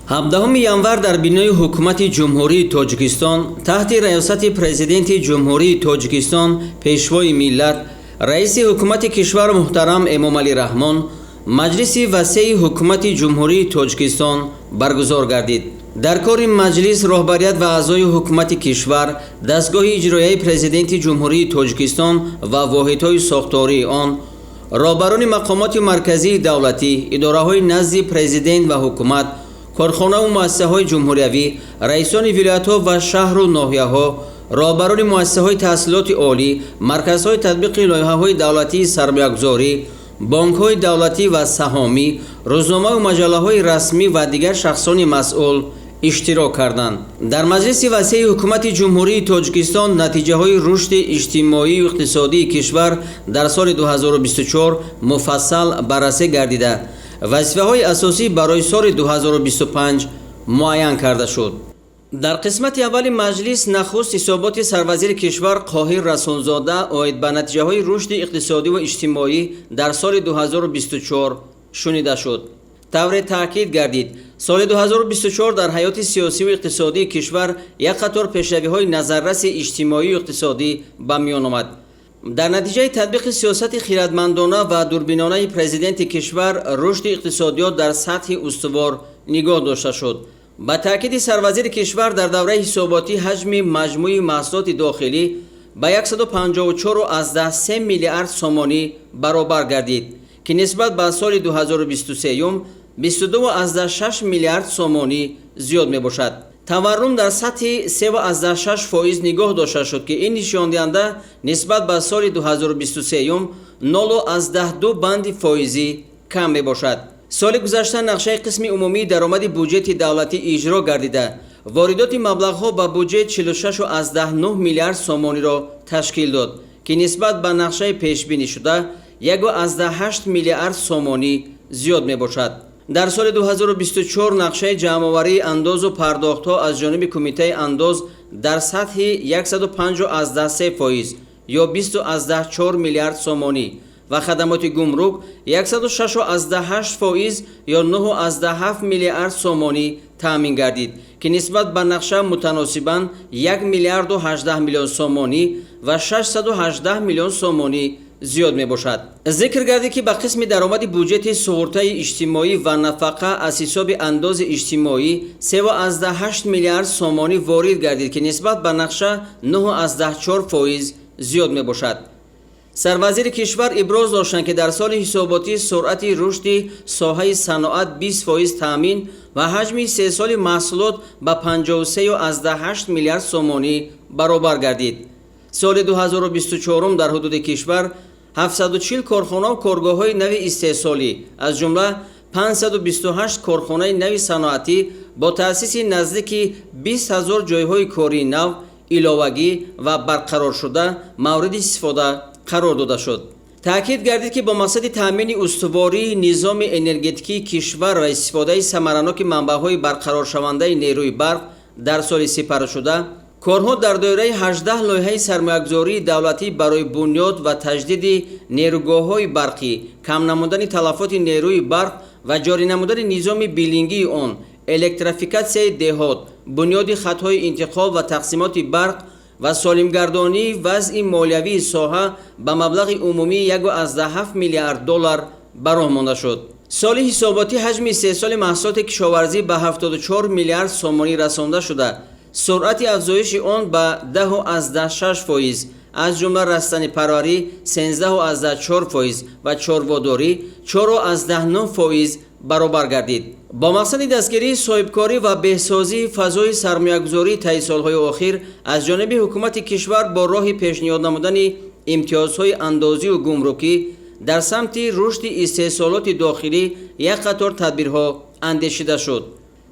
17 январ дар бинои Ҳукумати Ҷумҳурии Тоҷикистон таҳти раёсати Президенти Ҷумҳурии Тоҷикистон, Пешвои миллат, Раиси Ҳукумати кишвар муҳтарам Эмомалӣ Раҳмон маҷлиси васеи Ҳукумати Ҷумҳурии Тоҷикистон баргузор гардид. Дар кори маҷлис роҳбарият ва аъзои ҳукумати кишвар, дастгоҳи иҷроияи Президенти Ҷумҳурии Тоҷикистон ва воҳидҳои сохтории он, роҳбарони мақомоти марказии давлатӣ, идораҳои назди президент ва ҳукумат, корхонаву муассисаҳои ҷумҳуриявӣ, раисони вилоятҳо ва шаҳру ноҳияҳо, роҳбарони муассисаҳои таҳсилоти олӣ, марказҳои татбиқи лоиҳаҳои давлатии сармоягузорӣ, бонкҳои давлатӣ ва саҳомӣ, рӯзномаву маҷаллаҳои расмӣ ва дигар шахсони масъул иштирок карданд. Дар маҷлиси васеи Ҳукумати Ҷумҳурии Тоҷикистон натиҷаҳои рушди иҷтимоию иқтисодии кишвар дар соли 2024 муфассал баррасӣ гардида, вазифаҳои асосӣ барои соли 2025 муайян карда шуд. Дар қисмати аввали маҷлис нахуст ҳисоботи сарвазири кишвар Қоҳир Расулзода оид ба натиҷаҳои рушди иқтисодиву иҷтимоӣ дар соли 2024 шунида шуд. Тавре таъкид гардид, соли 2024 дар ҳаёти сиёсиву иқтисодии кишвар як қатор пешравиҳои назарраси иҷтимоию иқтисодӣ ба миён омад. Дар натиҷаи татбиқи сиёсати хирадмандона ва дурбинонаи президенти кишвар рушди иқтисодиёт дар сатҳи устувор нигоҳ дошта шуд. Ба таъкиди сарвазири кишвар, дар давраи ҳисоботӣ ҳаҷми маҷмӯи маҳсулоти дохилӣ ба 154,3 миллиард сомонӣ баробар гардид, ки нисбат ба соли 2023 22,6 миллиард сомонӣ зиёд мебошад. Таваррум дар сатҳи 3,6% нигоҳ дошта шуд, ки ин нишондиҳанда нисбат ба соли 2023 0,2 банди фоизӣ кам мебошад. Соли гузашта нақшаи қисми умумии даромади буҷети давлатӣ иҷро гардида, воридоти маблағҳо ба буҷет 46,9 миллиард сомониро ташкил дод, ки нисбат ба нақшаи пешбинишуда 1,8 миллиард сомонӣ зиёд мебошад. Дар соли 2024 нақшаи ҷамъоварии андозу пардохтҳо аз ҷониби Кумитаи андоз дар сатҳи 105,3% ё 20,4 миллиард сомонӣ ва хадамоти гумрук 106,8% ё 9,7 миллиард сомонӣ таъмин гардид, ки нисбат ба нақша мутаносибан 1 миллиарду 18 миллион сомонӣ ва 618 миллион сомонӣ зиёд мебошад. Зикр гардид, ки ба қисми даромади буҷети суғуртаи иҷтимоӣ ва нафақа аз ҳисоби андози иҷтимоӣ 3,8 миллиард сомонӣ ворид гардид, ки нисбат ба нақша 9,4% зиёд мебошад. Сарвазири кишвар иброз доштанд, ки дар соли ҳисоботӣ суръати рушди соҳаи саноат 20% таъмин ва ҳаҷми истеҳсоли маҳсулот ба 53,8 миллиард сомонӣ баробар гардид. Соли 2024 дар ҳудуди кишвар 740 корхонаву коргоҳҳои нави истеҳсолӣ, аз ҷумла 528 корхонаи нави саноатӣ бо таъсиси наздики 20 ҳазор ҷойҳои кории нав, иловагӣ ва барқароршуда мавриди истифода қарор дода шуд. Таъкид гардид, ки бо мақсади таъмини устувории низоми энергетикии кишвар ва истифодаи самараноки манбаъҳои барқароршавандаи нерӯи барқ дар соли сипаршуда корҳо дар доираи 18 лоиҳаи сармоягузории давлатӣ барои бунёд ва таҷдиди нерӯгоҳҳои барқӣ, кам намудани талафоти нерӯи барқ ва ҷорӣ намудани низоми биллингии он, электрификатсияи деҳот, бунёди хатҳои интиқол ва тақсимоти барқ ва солимгардонии вазъи молиявии соҳа ба маблағи умумии 1,7 миллиард доллар ба роҳ монда шуд. Соли ҳисоботӣ ҳаҷми истеҳсоли маҳсулоти кишоварзӣ ба 74 миллиард сомонӣ расонда шуда, суръати афзоиши он ба 10,6%, аз ҷумла растанипарварӣ 13,4% ва чорводорӣ 4,9% баробар гардид. Бо мақсади дастгирии соҳибкорӣ ва беҳсозии фазои сармоягузорӣ таи солҳои охир аз ҷониби ҳукумати кишвар бо роҳи пешниҳод намудани имтиёзҳои андозию гумрукӣ дар самти рушди истеҳсолоти дохилӣ як қатор тадбирҳо андешида шуд.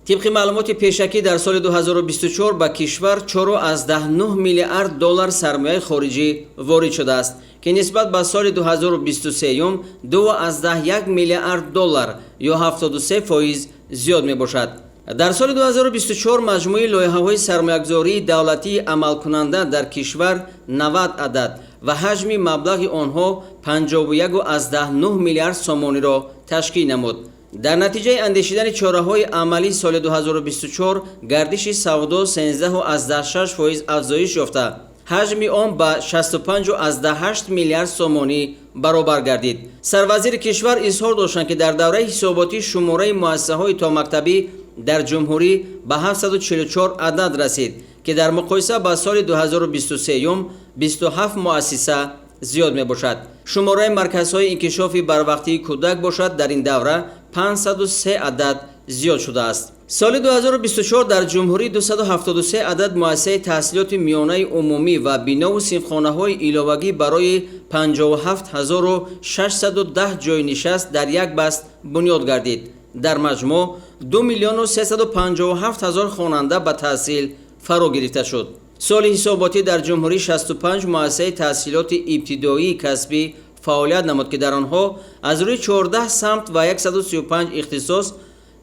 Тибқи маълумоти пешакӣ, дар соли 2024 ба кишвар 4,9 миллиард доллар сармояи хориҷӣ ворид шудааст, ки нисбат ба соли 2023 2,1 миллиард доллар ё 73% зиёд мебошад. Дар соли 2024 маҷмӯи лоиҳаҳои сармоягузории давлатии амалкунанда дар кишвар 90 адад ва ҳаҷми маблағи онҳо 51,9 миллиард сомониро ташкил намуд. Дар натиҷаи андешидани чораҳои амалӣ соли 2024 гардиши савдо 13,6% афзоиш ёфта, ҳаҷми он ба 65,8 миллиард сомонӣ баробар гардид. Сарвазири кишвар изҳор доштанд, ки дар давраи ҳисоботӣ шумораи муассисаҳои томактабӣ дар ҷумҳурӣ ба 744 адад расид, ки дар муқоиса ба соли 2023 27 муассиса зиёд мебошад. Шумораи марказҳои инкишофи барвақтии кӯдак бошад, дар ин давра 503 адад зиёд шудааст. Соли 2024 дар ҷумҳурӣ 273 адад муассисаи таҳсилоти миёнаи умумӣ ва бинову синфхонаҳои иловагӣ барои 57 610 ҷойнишаст дар як баст бунёд гардид. Дар маҷмӯъ 2 миллиону 357 ҳазор хонанда ба таҳсил фаро гирифта шуд. Соли ҳисоботӣ дар ҷумҳурӣ 65 муассисаи таҳсилоти ибтидоии касбӣ фаъолият намуд, ки дар онҳо аз рӯи 14 самт ва 135 ихтисос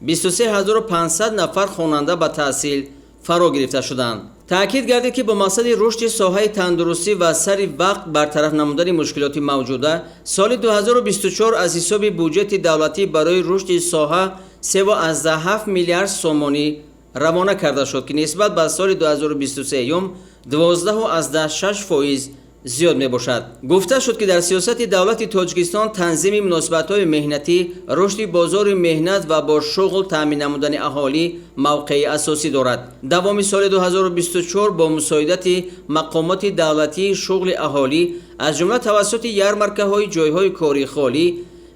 23 500 нафар хонанда ба таҳсил фаро гирифта шуданд. Таъкид гардид, ки бо мақсади рушди соҳаи тандурустӣ ва сари вақт бартараф намудани мушкилоти мавҷуда, соли 2024 аз ҳисоби буҷети давлатӣ барои рушди соҳа 3,7 миллиард сомонӣ равона карда шуд, ки нисбат ба соли 2023 12,6% зиёд мебошад. Гуфта шуд, ки дар сиёсати давлати Тоҷикистон танзими муносибатҳои меҳнатӣ, рушди бозори меҳнат ва бо шуғл таъмин намудани аҳолӣ мавқеи асосӣ дорад. Давоми соли 2024 бо мусоидати мақомоти давлатии шуғли аҳолӣ, аз ҷумла тавассути ярмаркаҳои ҷойҳои кории холӣ,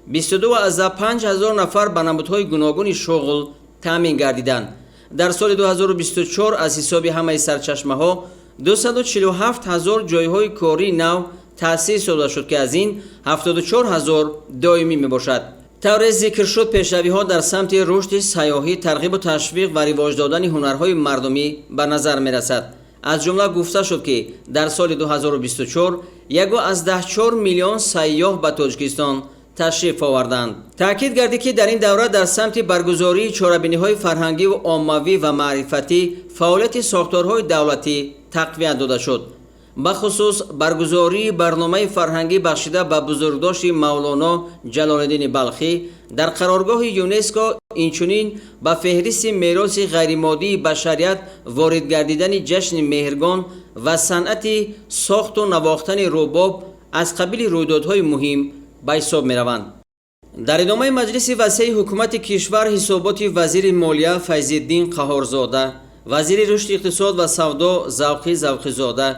22,5 ҳазор нафар ба намудҳои гуногуни шуғл таъмин гардиданд. Дар соли 2024 аз ҳисоби ҳамаи сарчашмаҳо 247 ҳазор ҷойҳои кории нав таъсис дода шуд, ки аз ин 74 ҳазор доимӣ мебошад. Тавре зикр шуд, пешравиҳо дар самти рушди сайёҳӣ, тарғибу ташвиқ ва ривоҷ додани ҳунарҳои мардумӣ ба назар мерасад. Аз ҷумла гуфта шуд, ки дар соли 2024 1,4 миллион сайёҳ ба Тоҷикистон ташриф оварданд. Таъкид гардид, ки дар ин давра дар самти баргузории чорабиниҳои фарҳангиву оммавӣ ва маърифатӣ фаъолияти сохторҳои давлатӣ тақвият дода шуд. Бахусус баргузории барномаи фарҳангӣ, бахшида ба бузургдошти Мавлоно Ҷалолиддини Балхӣ дар қароргоҳи ЮНЕСКО, инчунин ба феҳристи мероси ғайримоддии башарият ворид гардидани ҷашни Меҳргон ва санъати сохту навохтани рубоб аз қабили рӯйдодҳои муҳим ба ҳисоб мераванд. Дар идомаи маҷлиси васеи ҳукумати кишвар ҳисоботи вазири молия Файзиддин Қаҳорзода, вазири рушди иқтисод ва савдо Завқӣ Завқизода,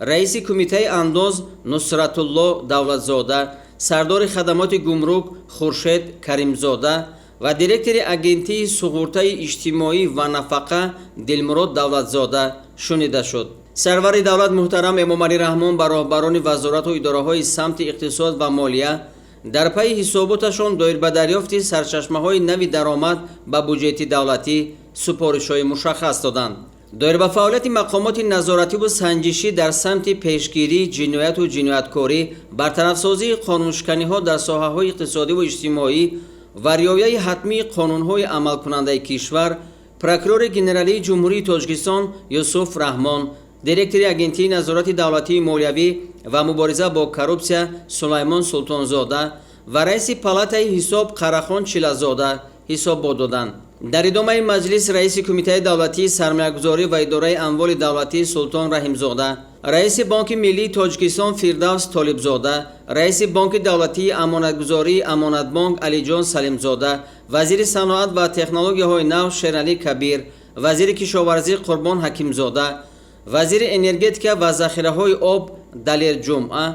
раиси кумитаи андоз Нусратулло Давлатзода, сардори хадамоти гумрук Хуршед Каримзода ва директори Агентии суғуртаи иҷтимоӣ ва нафақа Дилмурод Давлатзода шунида шуд. Сарвари давлат муҳтарам Эмомалӣ Раҳмон ба роҳбарони вазорату идораҳои самти иқтисод ва молия дар пайи ҳисоботашон доир ба дарёфти сарчашмаҳои нави даромад ба буҷети давлатӣ супоришҳои мушаххас доданд. Доир ба фаъолияти мақомоти назоративу санҷишӣ дар самти пешгирии ҷинояту ҷинояткорӣ, бартарафсозии қонуншиканиҳо дар соҳаҳои иқтисодиву иҷтимоӣ ва риояи ҳатмии қонунҳои амалкунандаи кишвар прокурори генералии Ҷумҳурии Тоҷикистон Юсуф Раҳмон, директори Агентии назорати давлатии молиявӣ ва мубориза бо коррупсия Сулаймон Султонзода ва раиси палатаи ҳисоб Қарахон Чилазода ҳисобот доданд. Дар идомаи маҷлис раиси Кумитаи давлатии сармоягузорӣ ва идораи амволи давлатӣ Султон Раҳимзода, раиси Бонки миллии Тоҷикистон Фирдавс Толибзода, раиси Бонки давлатии амонатгузории Амонатбонк Алиҷон Салимзода, вазири саноат ва технологияҳои нав Шералӣ Кабир, вазири кишоварзӣ Қурбон Ҳакимзода, вазири энергетика ва захираҳои об Далер Ҷумъа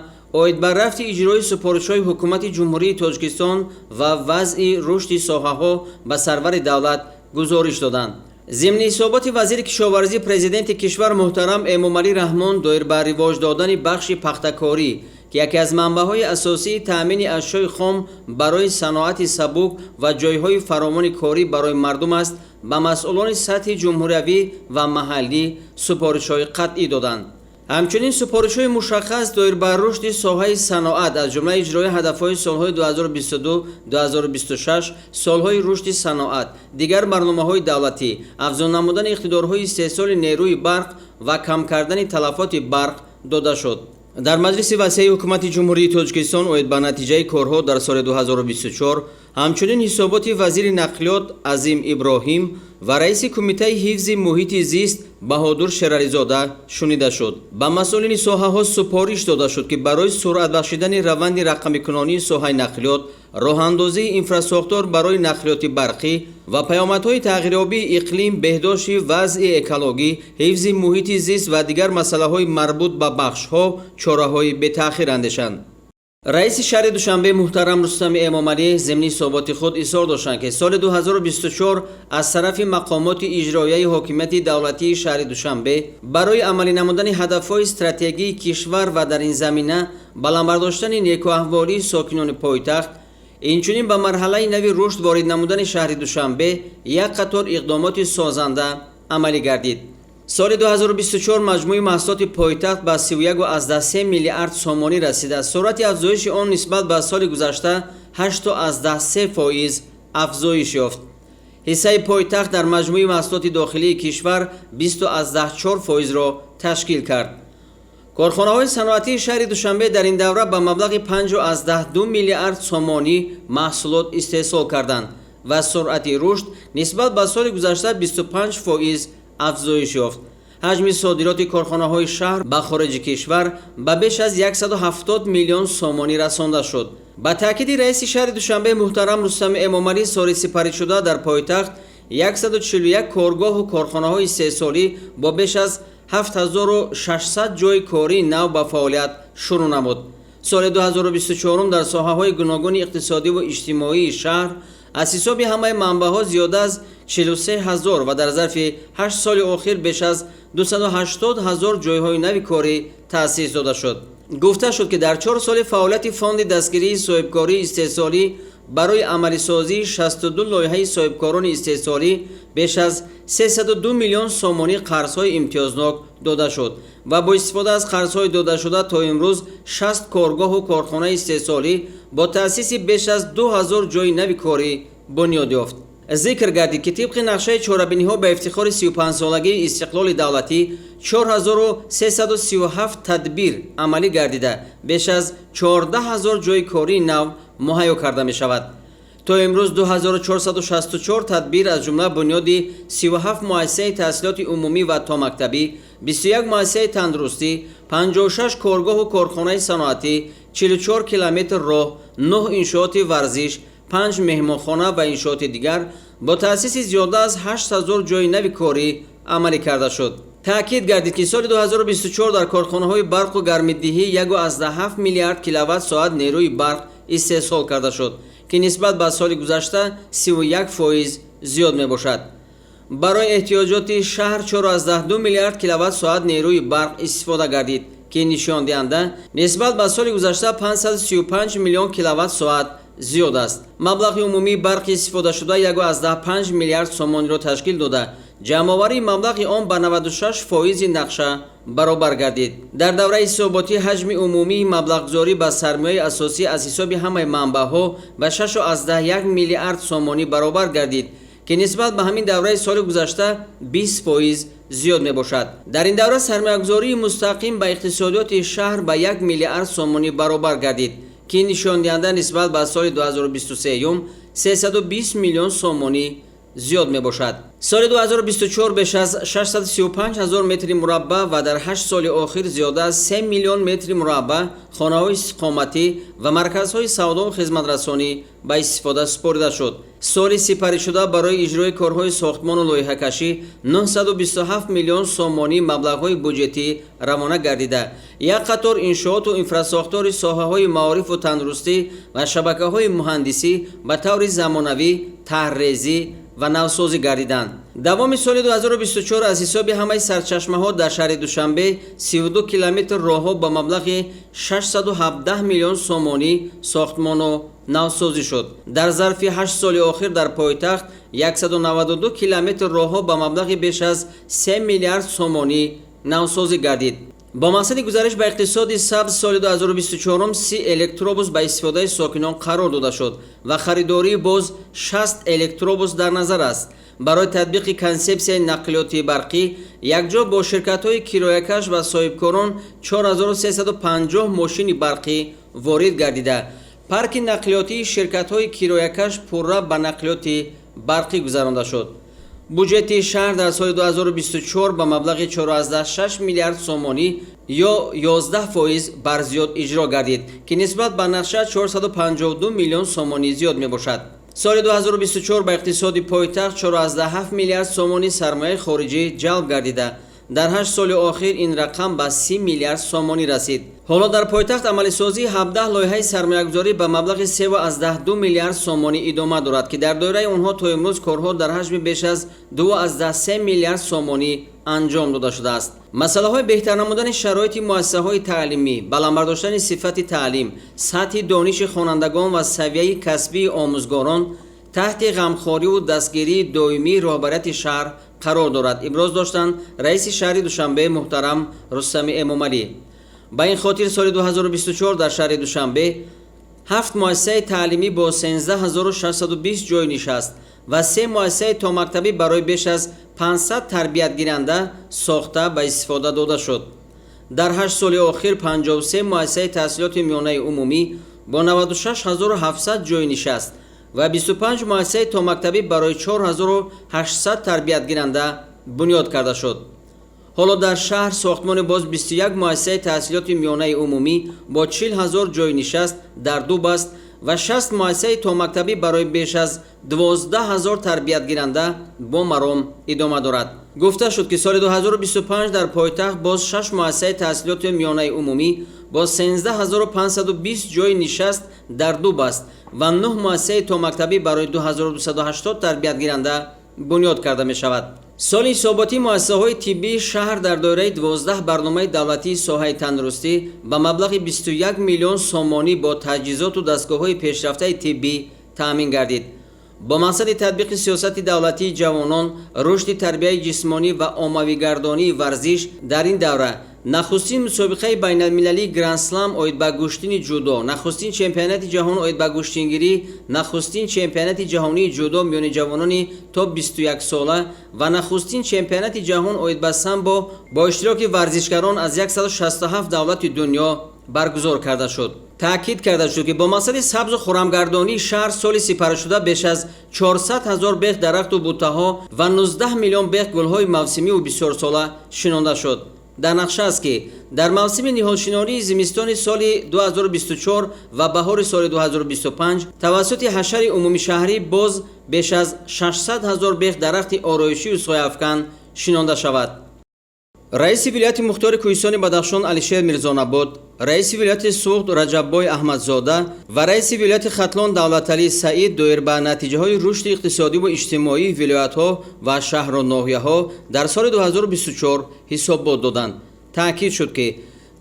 оид ба рафти иҷрои супоришҳои Ҳукумати Ҷумҳурии Тоҷикистон ва вазъи рушди соҳаҳо ба сарвари давлат гузориш доданд. Зимни ҳисоботи вазири кишоварзӣ президенти кишвар муҳтарам Эмомалӣ Раҳмон доир ба ривоҷ додани бахши пахтакорӣ, ки яке аз манбаъҳои асосии таъмини ашёи хом барои саноати сабук ва ҷойҳои фаровони корӣ барои мардум аст, ба масъулони сатҳи ҷумҳуриявӣ ва маҳаллӣ супоришҳои қатъӣ доданд. Ҳамчунин супоришҳои мушаххас доир ба рушди соҳаи саноат, аз ҷумла иҷрои ҳадафҳои солҳои 2022-2026, солҳои рушди саноат, дигар барномаҳои давлатӣ, афзун намудани иқтидорҳои истеҳсоли нерӯи барқ ва кам кардани талафоти барқ дода шуд. Дар маҷлиси васеи Ҳукумати Ҷумҳурии Тоҷикистон оид ба натиҷаи корҳо дар соли 2024 Ҳамчунин ҳисоботи вазири нақлиёт Азим Иброҳим ва раиси Кумитаи ҳифзи муҳити зист Баҳодур Шерализода шунида шуд. Ба масъулини соҳаҳо супориш дода шуд, ки барои суръат бахшидани раванди рақамикунонии соҳаи нақлиёт, роҳандозии инфрасохтор барои нақлиёти барқӣ ва паёмадҳои тағйирёбии иқлим, беҳдошти вазъи экологӣ, ҳифзи муҳити зист ва дигар масъалаҳои марбут ба бахшҳо чораҳои бетаъхир андешанд. Раиси шаҳри Душанбе муҳтарам Рустами Эмомалӣ зимни ҳисоботи худ изҳор доштанд, ки соли 2024 аз тарафи мақомоти иҷроияи ҳокимияти давлатии шаҳри Душанбе барои амалӣ намудани ҳадафҳои стратегии кишвар ва дар ин замина баланд бардоштани некӯаҳволии сокинони пойтахт, инчунин ба марҳалаи нави рушд ворид намудани шаҳри Душанбе як қатор иқдомоти созанда амалӣ гардид. Соли 2024 маҷмӯи маҳсулоти пойтахт ба 31,3 миллиард сомонӣ расида, суръати афзоиши он нисбат ба соли гузашта 8,3% афзоиш ёфт. Ҳиссаи пойтахт дар маҷмӯи маҳсулоти дохилии кишвар 20,4%-ро ташкил кард. Корхонаҳои саноатии шаҳри Душанбе дар ин давра ба маблағи 5,2 миллиард сомонӣ маҳсулот истеҳсол карданд ва суръати рушд нисбат ба соли гузашта 25% афзоиш ёфт. Ҳаҷми содироти корхонаҳои шаҳр ба хориҷи кишвар ба беш аз 170 миллион сомонӣ расонда шуд. Ба таъкиди раиси шаҳри Душанбе муҳтарам Рустами Эмомалӣ, соли сипаришуда дар пойтахт 141 коргоҳу корхонаҳои истеҳсолӣ бо беш аз 7600 ҷойи кории нав ба фаъолият шурӯъ намуд. Соли 2024 дар соҳаҳои гуногуни иқтисодиву иҷтимоии шаҳр аз ҳисоби ҳамаи манбаъҳо зиёда аз 43 ҳазор ва дар зарфи 8 соли охир беш аз 280 ҳазор ҷойҳои нави корӣ таъсис дода шуд. Гуфта шуд, ки дар 4 соли фаъолияти Фонди дастгирии соҳибкории истеҳсолӣ барои амалисозии 62 лоиҳаи соҳибкорони истеҳсолӣ беш аз 302 миллион сомонӣ қарзҳои имтиёзнок дода шуд ва бо истифода аз қарзҳои додашуда то имрӯз 60 коргоҳу корхонаи истеҳсолӣ бо таъсиси беш аз 2000 ҷойи нави корӣ бунёд ёфт. Зикр гардид, ки тибқи нақшаи чорабиниҳо ба ифтихори 35-солагии истиқлоли давлатӣ 4337 тадбир амалӣ гардида, беш аз 14 ҳазор ҷойи кории нав муҳайё карда мешавад. То имрӯз 2464 тадбир, аз ҷумла бунёди 37 муассисаи таҳсилоти умумӣ ва томактабӣ, 21 муассисаи тандурустӣ, 56 коргоҳу корхонаи саноатӣ, 44 километр роҳ, 9 иншооти варзиш, 5 меҳмонхона ва иншооти дигар бо таъсиси зиёда аз 8000 ҷойи нави корӣ амалӣ карда шуд. Таъкид гардид, ки соли 2024 дар корхонаҳои барқу гармидиҳӣ 1,7 миллиард киловатт соат нерӯи барқ истеҳсол карда шуд, ки нисбат ба соли гузашта 31% зиёд мебошад. Барои эҳтиёҷоти шаҳр 4,2 миллиард киловатт соат нерӯи барқ истифода гардид, ки нишондиҳанда нисбат ба соли гузашта 535 миллион киловатт соат зиёд аст. Маблағи умумии барқи истифодашуда 1,5 миллиард сомониро ташкил дода, ҷамъоварии маблағи он ба 96%-и нақша баробар гардид. Дар давраи ҳисоботӣ ҳаҷми умумии маблағгузорӣ ба сармояи асосӣ аз ҳисоби ҳамаи манбаъҳо ба 6,1 миллиард сомонӣ баробар гардид, ки нисбат ба ҳамин давраи соли гузашта 20% зиёд мебошад. Дар ин давра сармоягузории мустақим ба иқтисодиёти шаҳр ба 1 миллиард сомонӣ баробар гардид, ки нишондиҳанда нисбат ба соли 2023 320 миллион сомонӣ зиёд мебошад. Соли 2024 беш аз 635 ҳазор метри мураббаъ ва дар 8 соли охир зиёда аз 3 миллион метри мураббаъ хонаҳои истиқоматӣ ва марказҳои савдову хизматрасонӣ ба истифода супорида шуд. Соли сипаришуда барои иҷрои корҳои сохтмону лоиҳакашӣ 927 миллион сомонӣ маблағҳои буҷетӣ равона гардида, як қатор иншооту инфрасохтори соҳаҳои маорифу тандурустӣ ва шабакаҳои муҳандисӣ ба таври замонавӣ тарҳрезӣ ва навсозӣ гардиданд. Давоми соли 2024 аз ҳисоби ҳамаи сарчашмаҳо дар шаҳри Душанбе 32 километр роҳҳо ба маблағи 617 миллион сомонӣ сохтмону навсозӣ шуд. Дар зарфи 8 соли охир дар пойтахт 192 километр роҳҳо ба маблағи беш аз 3 миллиард сомонӣ навсозӣ гардид. Бо мақсади гузариш ба иқтисоди сабз соли 2024 30 электробус ба истифодаи сокинон қарор дода шуд ва харидории боз 60 электробус дар назар аст. Барои татбиқи консепсияи нақлиёти барқӣ якҷо бо ширкатҳои кироякаш ва соҳибкорон 4350 мошини барқӣ ворид гардида, Парки нақлиётии ширкатҳои кироякаш пурра ба нақлиёти барқӣ гузаронда шуд. Буҷети шаҳр дар соли 2024 ба маблағи 4,6 миллиард сомонӣ ё 11% барзиёд иҷро гардид, ки нисбат ба нақша 452 миллион сомонӣ зиёд мебошад. Соли 2024 ба иқтисоди пойтахт 4,7 миллиард сомонӣ сармояи хориҷӣ ҷалб гардида, дар 8 соли охир ин рақам ба 30 миллиард сомонӣ расид. Ҳоло дар пойтахт амалисозии 17 лоиҳаи сармоягузорӣ ба маблағи 3,2 миллиард сомонӣ идома дорад, ки дар доираи онҳо то имрӯз корҳо дар ҳаҷми беш аз 2,3 миллиард сомонӣ анҷом дода шудааст. Масъалаҳои беҳтар намудани шароити муассисаҳои таълимӣ, баланд бардоштани сифати таълим, сатҳи дониши хонандагон ва савияи касбии омӯзгорон таҳти ғамхориву дастгирии доимии роҳбарияти шаҳр қарор дорад, иброз доштанд раиси шаҳри Душанбе муҳтарам Рустами Эмомалӣ. Ба ин хотир соли 2024 дар шаҳри Душанбе ҳафт муассисаи таълимӣ бо 13620 ҷой нишаст ва се муассисаи томактабӣ барои беш аз 500 тарбиятгиранда сохта ба истифода дода шуд. Дар 8 соли охир 53 муассисаи таҳсилоти миёнаи умумӣ бо 96700 ҷой нишаст ва 25 муассисаи томактабӣ барои 4800 тарбиятгиранда бунёд карда шуд. Ҳоло дар шаҳр сохтмони боз 21 муассисаи таҳсилоти миёнаи умумӣ бо 40 ҳазор ҷойи нишаст дар ду баст ва 60 муассисаи томактабӣ барои беш аз 12 ҳазор тарбиятгиранда бо маром идома дорад. Гуфта шуд, ки соли 2025 дар пойтахт боз 6 муассисаи таҳсилоти миёнаи умумӣ бо 13520 ҷойи нишаст дар ду баст ва 9 муассисаи томактабӣ барои 2280 тарбиятгиранда бунёд карда мешавад. Соли ҳисоботӣ муассисаҳои тиббии шаҳр дар доираи 12 барномаи давлатии соҳаи тандурустӣ ба маблағи 21 миллион сомонӣ бо таҷҳизоту дастгоҳҳои пешрафтаи тиббӣ таъмин гардид. Бо мақсади татбиқи сиёсати давлатии ҷавонон, рушди тарбияи ҷисмонӣ ва оммавигардонии варзиш дар ин давра нахустин мусобиқаи байналмилалии Гранд-слам оид ба гӯштини ҷудо, нахустин чемпионати ҷаҳон оид ба гӯштингирӣ, нахустин чемпионати ҷаҳонии ҷудо миёни ҷавонони то 21 сола ва нахустин чемпионати ҷаҳон оид ба самбо бо иштироки варзишгарон аз 167 давлати дунё баргузор карда шуд. Таъкид карда шуд, ки бо мақсади сабзу хурамгардонии шаҳр соли сипаришуда беш аз 400 ҳазор бех дарахту буттаҳо ва 19 миллион бех гулҳои мавсимиву бисёрсола шинонда шуд. Дар нақша аст, ки дар мавсими ниҳолшинонии зимистони соли 2024 ва баҳори соли 2025 тавассути ҳашари умумишаҳрӣ боз беш аз 600 ҳазор бех дарахти ороишию сояафкан шинонда шавад. Раиси вилояти мухтори кӯҳистони Бадахшон Алишер Мирзонабод, раиси вилояти Суғд Раҷаббой Аҳмадзода ва раиси вилояти Хатлон Давлаталӣ Саид доир ба натиҷаҳои рушди иқтисодиву иҷтимоии вилоятҳо ва шаҳру ноҳияҳо дар соли 2024 ҳисобот доданд. Таъкид шуд, ки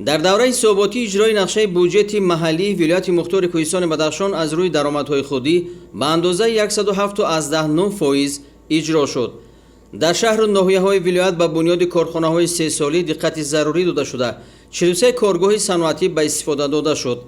дар давраи ҳисоботӣ иҷрои нақшаи буҷети маҳаллии вилояти мухтори кӯҳистони Бадахшон аз рӯи даромадҳои худӣ ба андозаи 107,9% иҷро шуд. Дар шаҳру ноҳияҳои вилоят ба бунёди корхонаҳои сесолӣ диққати зарурӣ дода шуда, 43 коргоҳи саноатӣ ба истифода дода шуд.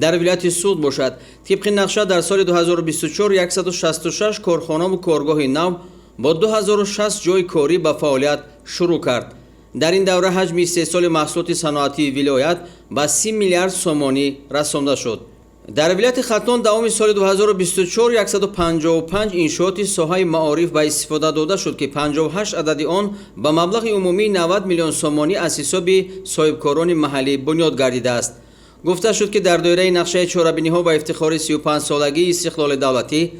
Дар вилояти Суғд бошад, тибқи нақша дар соли 2024 166 корхонаву коргоҳи нав бо 2060 ҷойи корӣ ба фаъолият шурӯъ кард. Дар ин давра ҳаҷми истеҳсоли маҳсулоти саноатии вилоят ба 30 миллиард сомонӣ расонда шуд. Дар вилояти Хатлон давоми соли 2024 155 иншооти соҳаи маориф ба истифода дода шуд, ки 58 адади он ба маблағи умумии 90 миллион сомонӣ аз ҳисоби соҳибкорони маҳаллӣ бунёд гардидааст. Гуфта шуд, ки дар доираи нақшаи чорабиниҳо ба ифтихори 35-солагии истиқлоли давлатӣ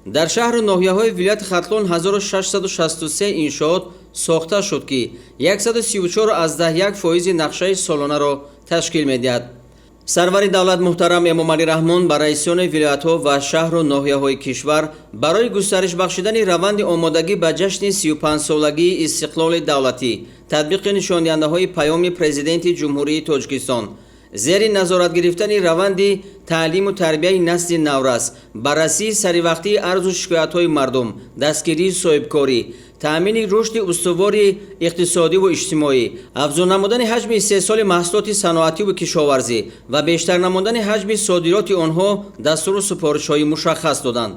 дар шаҳру ноҳияҳои вилояти Хатлон 1663 иншоот сохта шуд, ки 134,1 фоизи нақшаи солонаро ташкил медиҳад. Сарвари давлат муҳтарам Эмомалӣ Раҳмон ба раисони вилоятҳо ва шаҳру ноҳияҳои кишвар барои густариш бахшидани раванди омодагӣ ба ҷашни 35-солагии истиқлоли давлатӣ, татбиқи нишондиҳандаҳои Паёми Президенти Ҷумҳурии Тоҷикистон, зери назорат гирифтани раванди таълиму тарбияи насли наврас, баррасии саривақтии арзу шикоятҳои мардум, дастгирии соҳибкорӣ, таъмини рушди устувори иқтисодиву иҷтимоӣ, афзун намудани ҳаҷми истеҳсоли маҳсулоти саноативу кишоварзӣ ва бештар намудани ҳаҷми содироти онҳо дастуру супоришҳои мушаххас доданд.